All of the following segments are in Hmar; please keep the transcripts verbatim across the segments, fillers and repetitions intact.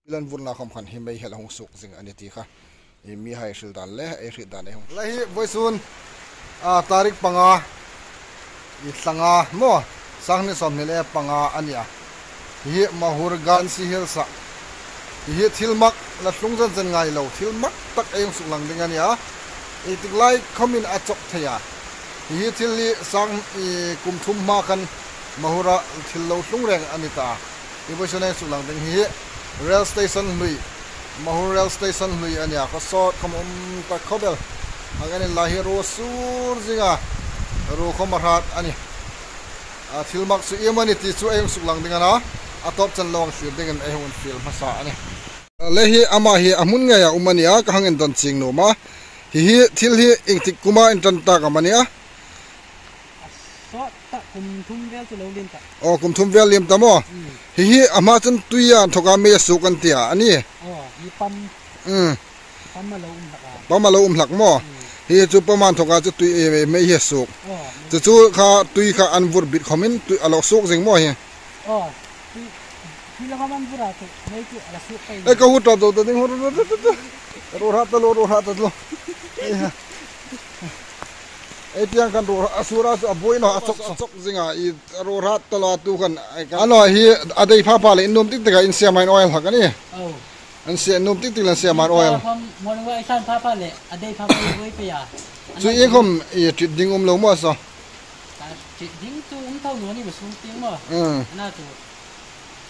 Pilan vurna khom khan hi mei hi a la hung suok zing a ni ti kha. I mihai hril dan le, ei hriet dan ei hung. Lai hi vawisun, a, tarik panga, i thlanga maw, sanghni sawmhni le panga a ni a. Hi Mahur Ghansi Hills-a. Hi thil mak la tlung zen zen ngai lo, thil mak tak ei hung suklang ding a ni a. Ei tik lai khomin a chawk thei a. Hi thil hi sang, i, kum thum hma khan Mahur-a thil lo tlung reng a ni ta. Hi vawisun ei suklang ding hi rail station hlui, Mahur rail station hlui a ni a, khawsawt khom um ta khawp el. A kan inla hi ruo sur zing a, ruo khom a hrat a ni. A, thil mak chu iem a ni ti chu ei hung suklang ding a na, a tawp chen lo hang fiel dingin ei hung fiel hmasa a ni. Le hi ama hi a hmun ngeia um a ni a, ka hang indon chieng nuom a. Hi hi thil hi ieng tik kuma inṭan tak am a ni a? Sawt ta, kum thum vel chu lo lien ta. Aw, kum thum vel lien ta maw? Mm. Hi hi a hma chun tuia inthoka mei a suok an ti a, a ni? Aw, hi pam. Mm. Pam a lo um hlak a. Pam a lo um hlak maw? Mm. Hi chu pam inthoka chu tui, eh, mei hi a suok. Aw, mei. Chu chu kha tui kha an vur bit khomin tui a lo suok zing maw hi? Aw, tui, tui la khom an vur a chu, mei chu a la suok pei. Ei, ka hu ta zo ta ding, hu, hu, hu, hu, hu. Ruo hrat ta lo, ruo hrat ta lo. Ei ha. Ei tiang khan ruo a sur a chu a buoi naw a chawk, chawk zing a, i ruo hrat ta lo a tu khan, ei ka. A naw hi a dei pha pha le in nuom tik tik a in siam a in oil hlak a ni. Aw. An siam nuom tik tik le an siam a in oil. Pha pha, morning walk ei san pha pha le, a dei pha pha le buoi pei a. Chu ieng khom i treat ding um lo maw saw? Ka treat ding chu um tho naw ni ma sung ting maw. Mm. A na chu.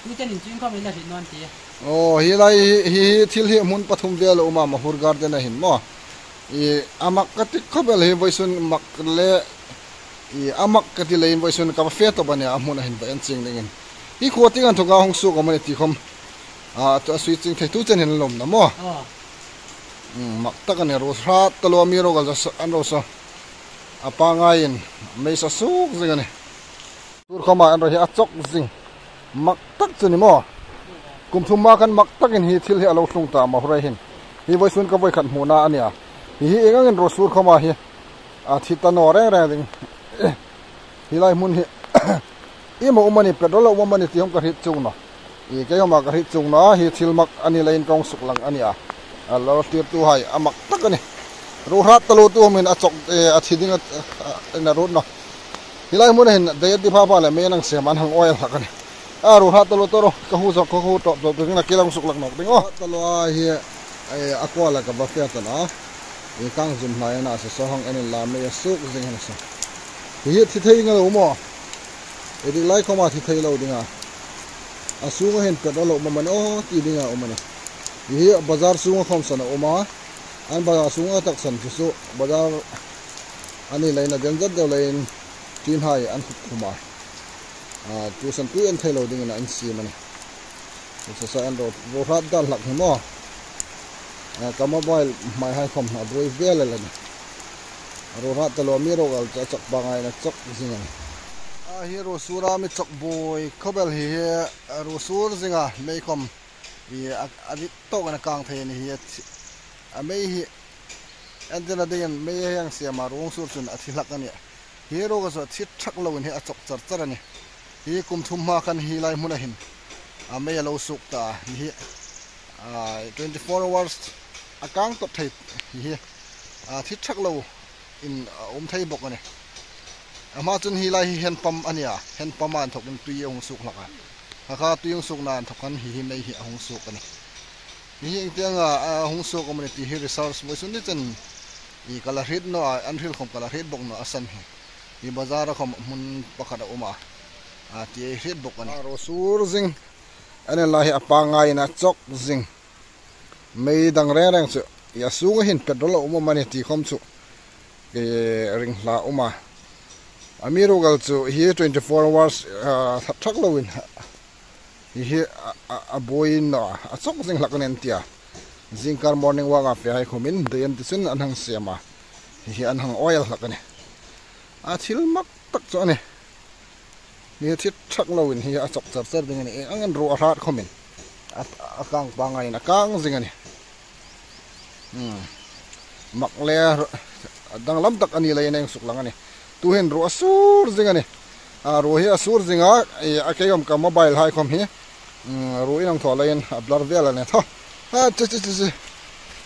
Tu chen in chu ieng khom in la hriet naw an ti. Aw, hi lai hi, hi, hi thil hi hmun pathum vel a um a, Mahur Garden-a hin maw. I, a mak ka ti khawp el hi vawisun mak le, i, a mak ka ti leiin vawisun ka va fe tawp a nia, a hmuna hin va en chieng dingin. Hi khuo tieng inthoka hung suok am a ni ti khom. A, tu a sui chieng thei tu chen hin lawm na maw. Aw. Mm, mak tak a ni, ruo hrat ta lo, amiruokchu an ruo saw. A pangngaiin mei sa suok zing a ni. Sur khoma an ruo hi a chawk zing. Mak tak chu ni maw. Kum thum hma khan mak takin hi thil hi a lo tlung ta Mahur-a hin. Hi vawisun ka voi khat hmuna a nia. Hi hi ieng angin ruo sur khoma hi a thi ta naw reng reng ding. Hi lai hmun hi iem a um a ni, petrol a um am a ni ti khom ka hriet chuong naw. I, kei khoma ka hriet chuong naw, hi thil mak a ni leiin ka hung suklang a nia. A lo tirtuhai a mak tak a ni. Ruo hrat ta lo tu khomin a chawk, eh, a thi ding a, a, a ruot naw. Hi lai hmuna hin dei a ti pha pha le mei an hang siam an hang oil hlak a ni. A, ruo hrat ta lo tu ro, ka hu zawk, ka hu tawp tawp ding a, kei la hung suklang nawk ding aw. Hrat ta lo a hi, eh, a kuala ka va fe ta a. I, kang zum hnai a na saw, saw hang en inla mei a suok zing a na saw. Hi hi thi thei ngai lo maw. Ei dik lai khoma thi thei lo ding a. A sunga hin petrol a um am a ni aw ti ding a um a ni. Hi hi bazar sunga khom san a um a. An bazar sunga tak san chu chu bazar a ni leiin a den zat deu leiin tin hai an khum khum a. A, tu san tui en thei lo dingin an siem a ni. Sa sa an ruo, ruo hrat dan hlak hi maw. A, ka mobile hmai hai khom a buoi vel el a ni. Ruo hrat ta lo, amiruokchu a chawk pangngaiin a chawk zing a ni. A, hi ruo sura mi chawk buoi khawp el hi hi, a, ruo sur zing a, mei khom i, a, a dik tawkin a kang thei a ni hi a, a mei hi. An tina dingin mei hi hang siam a ruo hung sur chun a thi hlak a ni. Hi ruo ka saw thi thak loin hi a chawk char char a ni. Hi kum thum hma khan hi lai hmuna hin a mei a lo suok ta a. Hi hi, a, twenty four hours a kang tawp thei hi hi, a, thi thak loin a um thei bawk a ni. A hma chun hi lai hi hand pump a nia. Hand pump-a inthokin tui a hung suok hlak a. Kha kha tui hung suokna inthok khan hi hi mei hi a hung suok a ni. Hi hi ieng tienga, a, hung suok am a ni ti hi research vawisun ni chen i ka la hriet naw a, an hril khom ka la hriet bawk naw a san hi. I bazar-a khom hmun pakhat a um a, a, ti ei hriet bawk a ni. A ruo sur zing, a ni lai hi a pangngaiin a chawk zing. Mei dang reng reng chu, i a sunga hin petrol a um am a ni ti khom chu, i ring hla a um a. Amiruokchu hi twenty four hours, a, thak thak loin, hi hi a, a, a buoi naw a, a chawk zing hlak a ni an ti a. Zingkar morning walk-a fe hai khomin dei an ti chun an hang siam a. Hi hi an hang oil hlak a ni. A thil mak tak chu a ni. Hi thi thak loin hi a chawk char char ding a ni. Ieng angin ruo a hrat khomin a, a kang pangngaiin a kang zing a ni. Hmm. Mak le ru-, danglam tak a ni leiin a hung suklang a ni. Tu hin ruo a sur zing a ni. A, ruo hi a sur zing a, i, a kei khom ka mobile hai khom hi. Mm, ruo in hang thaw leiin a blur vel a ni thaw. A, chu, chu, chu, chu.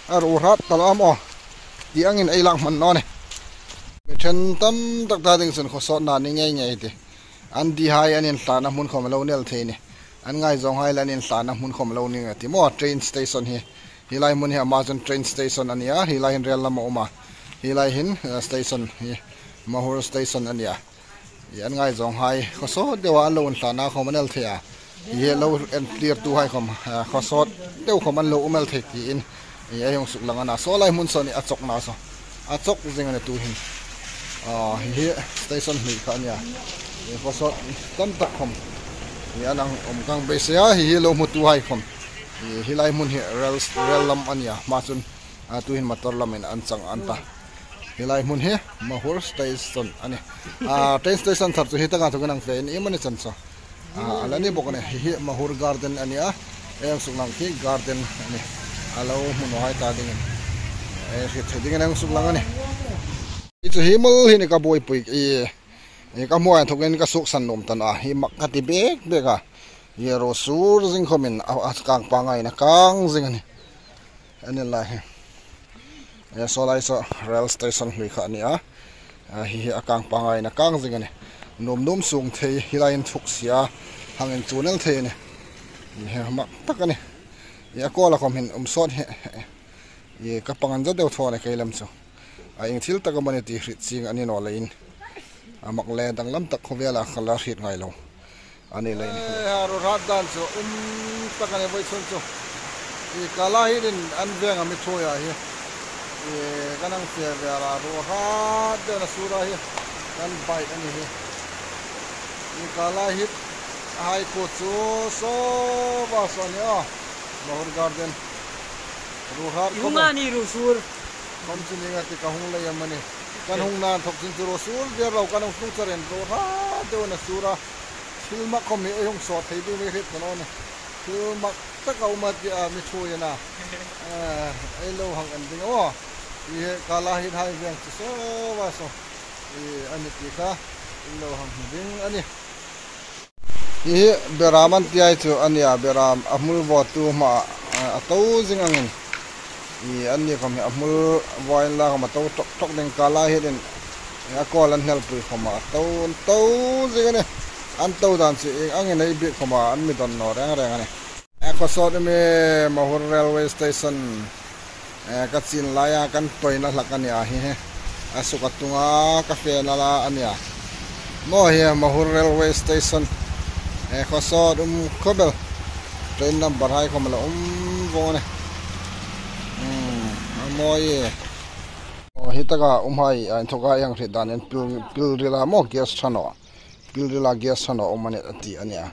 A ruo hrat ta lo am aw. Ti angin ei lak hman naw ni. Mi ṭhen tam tak ta ding chun khawsawtna ni ngei ngei ti. An dihai an inthlana hmun khawm lo ni el thei ni. An ngaizawnghai le an inthlana hmun khawm lo ni ngei ti maw, train station hi. Hi lai hmun hi ama chun train station a ni a, hi lai hin rel lam a um a. Hi lai hin, eh, station hi, Mahur station a ni a. Hi an ngaizawnghai, khawsawt deua an lo inthlana khawm an el thei a. Hi hi lo entlirtuhai khawm, eh, khawsawt deu khawm an lo um el thei tiin. Hi ei hung suklang a na, saw lai hmun saw ni a chawkna saw. A chawk zing a ni tuhin. Ah, hi hi station hlui kha a ni a. Hi khawsawt tam tak khawm. Hi an hang um kang beisei a, hi hi lo hmutuhai khawm. Hi, hi lai hmun hi rel, rel lam a ni a. Ama chun, ah, tuhin motor lamin an chang an ta. Hi lai hmun hi Mahur station a ni. Ah, train station thar chu hi taka chu kan hang fe in, iemani chan chu. Ah, a la ni bawk a ni. Hi hi Mahur Garden a ni a. Ei hung suklang khi garden a ni. A lo hmu nawhai ta dingin. Ei hriet thei dingin ei hung suklang a ni. Hi chu hi mal hi ni ka buoipui. I, i ka hmuah inthokin ka suksan nuom ta naw a. Hi mak ka ti bek bek a. Hi ruo sur zing khawmin a, a kang pangngai a kang zing a ni. A ni lai hi. E, saw lai saw rail station hlui kha a ni a. A, hi hi a kang pangngai a kang zing a ni. Nuom nuom sung thei hi lai inthuk sia hang inchun el thei a ni. Hi hi mak tak a ni. Hi a kawla khawm hin um sawt hi. Hi ka pang an za deu thaw a ni kei lam chu. A ieng thil tak am a ni ti hriet chieng a ni naw leiin. A mak le danglam tak khawvela ka la hriet ngai lo. A ni leiin. E, a ruo hrat dan chu um tak a ni vawisun chu. I Kalahit-in an veng a mi thuoi a hi. I kan hang fe ve a, ruo hrat deuin a sur a hi. Kan bike a ni hi. I Kalahit hai khuo chu saw va saw ni a. Mahur Garden. Ruo hrat. I hung a ni ruo sur. Khawm chu ni nga ti ka hung lei am a ni. Kan hung nan thok chin chu ruo sur ve lo kan hung tlung charin ruo hrat deuin a sur a. Thil mak khawm hi ei hung sawt thei ding mi hriet ka naw ni. Thil mak tak a um a ti a mi thuoi a na. Eh, ei lo hang en ding a maw. I Kalahit hai veng chu saw va saw. I a ni ti kha. Ei lo hang hmu ding a ni. Hi hi beram an ti hai chu a ni a, beram a hmul vaw tu hma, a, a to zing angin. I an ni khawm hi a hmul vaw inla khawm a to ṭawk ṭawk ding Kalahit-in, a kawl an hnelpui khawm a to, to zing a ni. An to dan chu ieng angin ei biek khawm a an mi dawn naw reng reng a ni. A khawsawt um e, Mahur Railway Station. Eh, ka chin laia kan toina hlak a ni a hi hi. A suk a tunga ka fe nala a ni a. Maw hi Mahur Railway Station. Eh, khawsawt um khawp el. Train number hai khawm la um vawng a ni. Hmm, a mawi e. Aw, hi taka umhai, a inthoka ei hang hriet danin pil, pil rila maw gas ṭha naw. Pil rila gas ṭha naw um a ni a ti a ni a.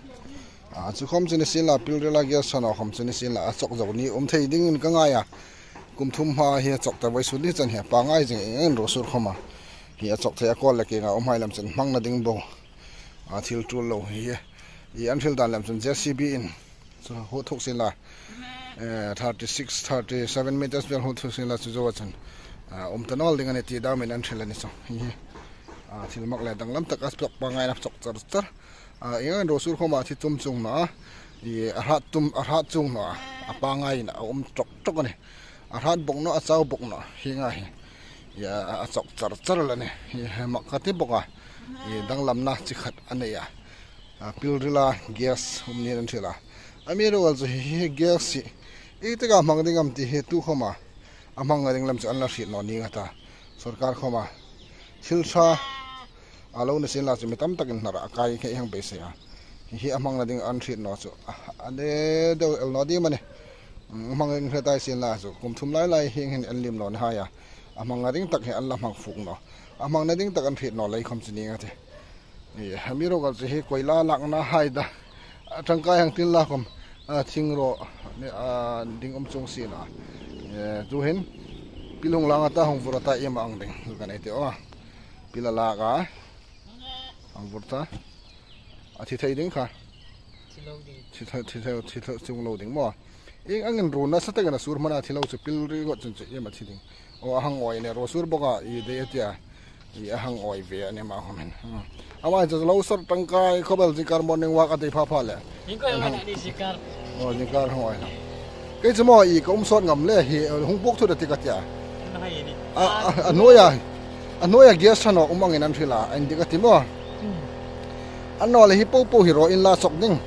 A, chu khawm chu ni sien la, pil rila gas ṭha naw khawm chu ni sien la, a chawk zo ni um thei dingin ka ngai a. Kum thum hma hi a chawk ta vawisun ni chan hi a pangngai zing ieng ieng ruo sur khawm a. Hi a chawk thei a kawl le kienga umhai lam chun hmangna ding bo. A thil tul lo hi hi. I an hril dan lam chun J C B-in. Chu hut thuk sien la. Eh, thirty six, thirty seven meters vel hut thuk sien la chu zo a chun. A, um ta naw ding a ni ti damin an hril a ni chu. Hi hi. A, thil mak le danglam tak a chawk pangngai a chawk char char. A, ieng ang ruo sur khawm a thi tum chuong naw a. I a hrat tum, a hrat chuong naw a. A pangngaiin a um ṭawk ṭawk a ni. A hrat bawk naw, a chau bawk naw. Hi nga hi. I a, a chawk char char la ni. Hi he mak ka ti bawk a. I danglamna chi khat a nei a. A, pil rila gas um niin an hril a. Amiruokchu hi, hi gas hi. Ieng taka hmang ding am ti hi tu khawm a. A hmangna ding lam chu an la hriet naw ni nga ta. Sorkar khawm a. Thil ṭha a lo ni sien la chu mi tam takin hnar a kai kei hang beisei a. Hi hi a hmangna ding an hriet naw chu. A, a ne deu el naw ding am a ni. Mm, hmang ding hre ta sien la chu. Kum thum lai lai hieng hin an lim naw ni hai a. A hmangna ding tak hi an la hmang fuk naw. A hmangna ding tak an hriet naw lei khawm chu ni nga ti. Amiruokchu hi koila lakna hai ta. A ṭangkai hang tin la khawm. A thing ro. A ding um chuong sien a. E, chu hin. Pil hung lang a ta hung vur a ta iem ang ding. Ka nei ti aw. Pil a lak a. Hang vur ta. A thi thei ding kha. Thi lo ding. Thi thei, thi thei, thi thei, thi lo ding maw. Ieng angin ruo nasa takin a sur hmana thi lo chu pil ri got chun chu iem a thi ding. Aw, a hang awi a ni, ruo sur bawk a, i dei a tia. I a hang awi ve a ni ma khawmin. Hmm. Ama chu lo sawr tangkai khawbel zingkar morning walk a ti pha pha le. Zingkar awi na ni zingkar. Oh, zingkar hang awi na. Kei chu maw i ka um sawt ngam le hi, hung buk thu da ti ka tia. An hai ni. A, a, a hnuoia, a hnuoia gas tha nawk um angin an hril a, an dik a ti maw. Hmm. Annawleh hi po po hi raw inla chawk ding.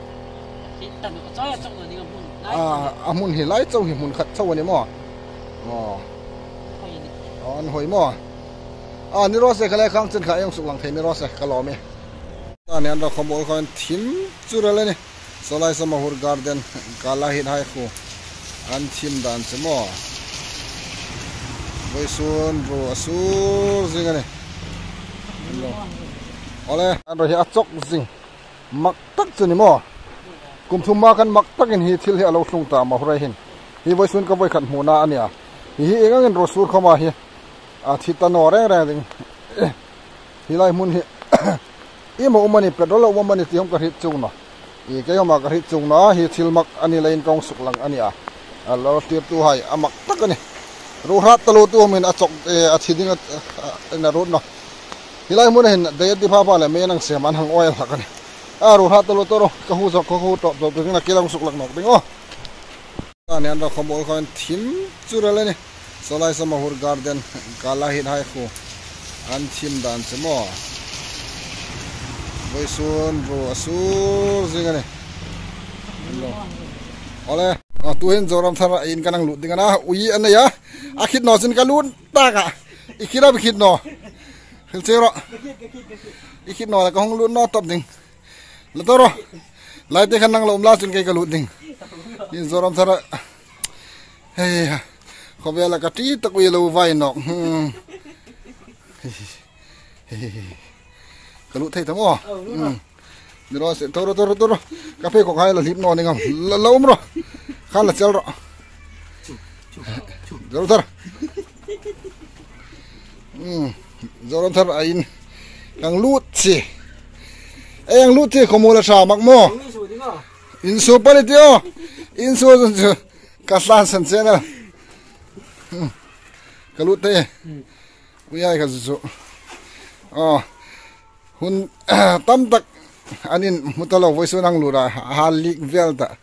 Hi tan ko chawia chawk lo ding a hmun. A, a hmun hi lai chau hi hmun khat chau a ni maw. Oh. Hai ni. Oh, an hoi maw. A, ni raw se, ka le khang chen kha ei hung suklang thei ni raw se, ka lawm e. Ta ni an ra khawmuol khan thim chu ra le ni. Sawlai Samahur Garden, Kalahit hai khu. An thim dan chu maw. Vawisun ruo a sur zing a ni. Ole, an ra hi a chawk zing. Mak tak chu ni maw. Kum thum ma khan mak takin hi thil hi a lo tlung ta Mahur-a hin. Hi vawisun ka voi khat hmuna a nia. Hi hi ieng angin ruo sur khawma hi. A thi ta naw reng reng ding. Hi lai hmun hi. Iem a um a ni, petrol a um a ni ti hawm ka hriet chuong naw. I kei hawma ka hriet chuong naw, hi thil mak a ni leiin ka hung suklang a nia. A lo tirtuhai a mak tak a ni. Ruo hrat taluo tu hawmin a chawk, eh, a thi ding a, a, a, a ruot naw. Hi lai hmuna hin dei a ti pha pha le mei an hang sem an hang awi hlak a ni. A ruo hrat taluo tu ro, ka hu zawk, ka hu tawp tawp ding a, ka lo hung suklang nawk ding aw. Ta ni an ra khawmuol khan thim chu ra le ni. Sawlai Samahur Garden, Kalahit hai khu. An thim dan chu maw. Vawisun ruo a sur zing a ni. Ole, a, tuhin Zoramthara in ka hang lut ding a na, ui a nei a. A khit naw chun ka lut tak a. I khit a, i khit naw. Hil che ro. I khit naw le ka hung lut naw tawp ding. La ta ro. Lai te khan nang lo um la chun kei ka lut ding. In Zoramthara. Hei ha. Khawvela ka ti tak ui lo vai nawk. Hmm. Ka lut thei ta maw. Ni ro se, to ro, to ro, to ro. Ka phei kawkhai la hlip naw ni ngam. La, la um ro. Khan la chel ro. Zoramthara. Hmm. Zoramthara in. Ka hang lut che. Ei, ka hang lut che, khawmuol a ṭha mak maw. Insu pali ti aw. Insu zun chu. Ka hlan san che na. Hmm. Ka lut te. Ui ai ka zu zu. Oh. Hun tam tak an in hmu ta lo, vawisun hang lut a, a hal lik vel ta.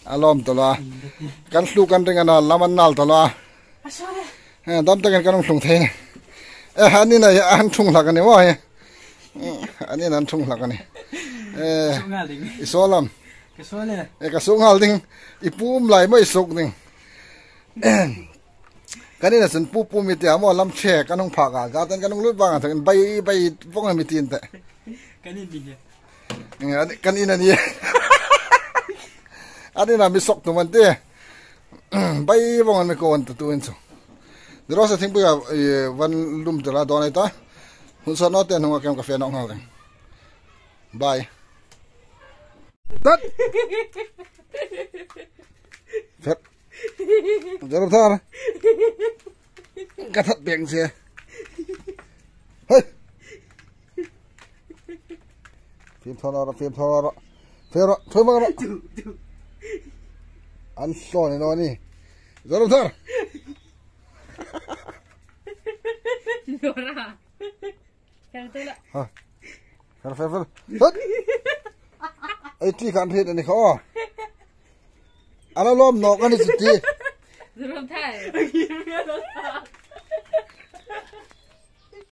A lawm ta lo a. Kan hlu kan ring a na, lam an nal ta lo a. Eh, dam takin kan hung tlung thei. Eh, an in a, an ṭhung hlak a ni maw hi. An in an ṭhung hlak a ni. Eh, i suol am. Ka suol e. Eh, ka suok nghal ding. I pu um lai maw i suok ding. Kan ina chun pu pu mi ti a maw lam che kan hung phak a. Garden kan hung lut vang a thakin bai bai vong a mi tin te. Kan in ding e. Kan in a ni. An ina mi suok tu man te. Bai vong an mi ko an ta tu in chu. Ni ro se, thingpui a, eh, van lum te la dawn ei ta. Hun sa naw te hnunga kem ka fe nawk nghal ding. Bye. Tat. Fet. Zoramthara. Ka that peng che. Hei. Fim thaw ro, fim thaw ro. Fim ro, thui mak ro. An hlaw ni naw ni. Zoramthara. Nora. Fel tu la. Ha. Fel, fel, fel. Hut. Ei, ti kan hriet a ni kha. A la lawm nawk a ni chu ti. Zoramthara.